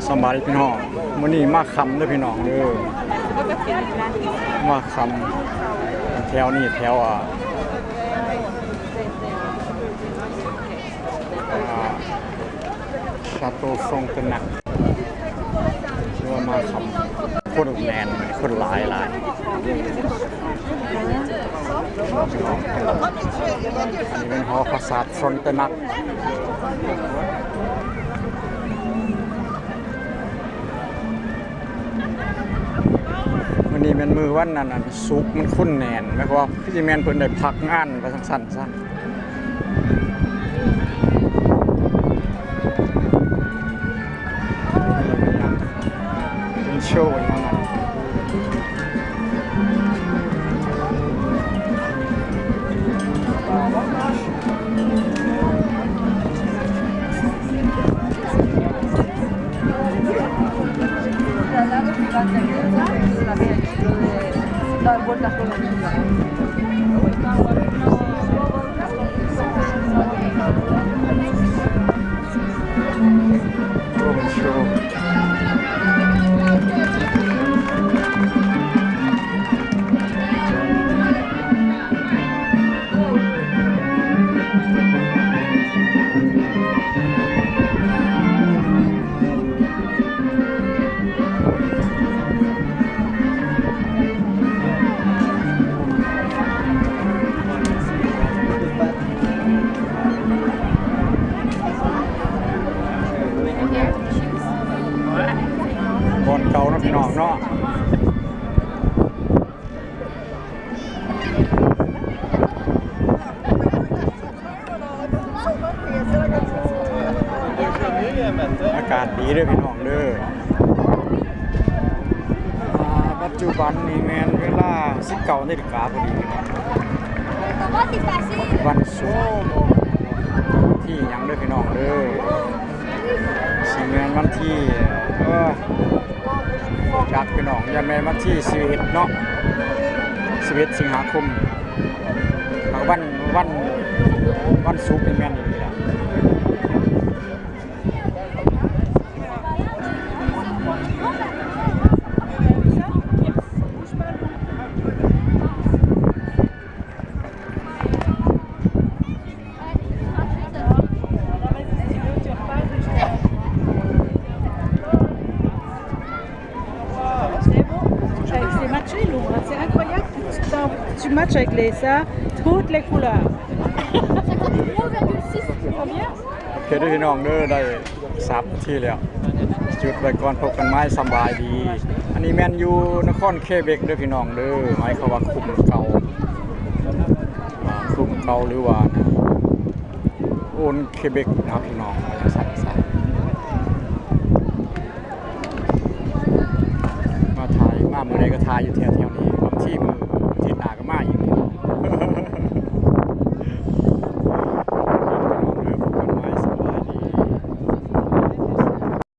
ສະບາຍດີພີ່ນ້ອງ ມື້ນີ້ມາຄ່ຳເດີພີ່ນ້ອງເດີ ມາຄ່ຳແຖວນີ້ ແຖວ ອ່າ ອ່າ Château Frontenac ຖືວ່າມາຄ່ຳ ຄົນແໜ້ນ ຄົນຫຼາຍໆ ອັນນີ້ແມ່ນຫໍປາສາດ Frontenac ມື້ນີ້ແມ່ນມື້ວັນອັນນັ້ນ ສຸກ ມັນຄົນແໜ້ນ ໝາຍຄວາມວ່າຄືຊິແມ່ນເພິ່ນໄດ້ພັກງານວ່າຊັ້ນໆຊະ. ເປັນໂຊຫຍັງນັ້ນ.ບ່ອນເກົ່າເນາະ ພີ່ນ້ອງເນາະ. ອາກາດດີເດີພີ່ນ້ອງເດີ. ອ່າ ປັດຈຸບັນນີ້ແມ່ນເວລາສິບເກົ້ານາລິກາພໍດີພີ່ນ້ອງ. ວັນສຸກ ວັນທີຫຍັງເດີພີ່ນ້ອງເດີ. ຊິແມ່ນວັນທີ ເອີ ຈັກພີ່ນ້ອງ ຢ່າແມ່ນວັນທີສິບເອັດເນາະ ສິບເອັດສິງຫາຄົມ. ວັນ ວັນ ວັນສຸກນີ້ແມ່ນອີ່ຫຼີລະ. C'est beau. Avec ces matchs, c'est incroyable. Tu, tu matches avec les, ça, toutes les couleurs. Combien ? ໂອເຄເດີພີ່ນ້ອງເດີ ໄດ້ສາມນາທີແລ້ວ ຢຸດໄວ້ກ່ອນ ພົບກັນໃໝ່ ສະບາຍດີ. ອັນນີ້ແມ່ນຢູ່ນະຄອນເຄເບັກເດີພີ່ນ້ອງເດີ ໝາຍຄວາມວ່າຄຸ້ມເກົ່າ ຄຸ້ມເກົ່າ ຫຼືວ່າໂອນເຄເບັກເນາະພີ່ນ້ອງ ວ່າຈັ່ງຊັ້ນຊະ. ມາຖ່າຍ ມາມື້ໃດກໍຖ່າຍຢູ່ແຖ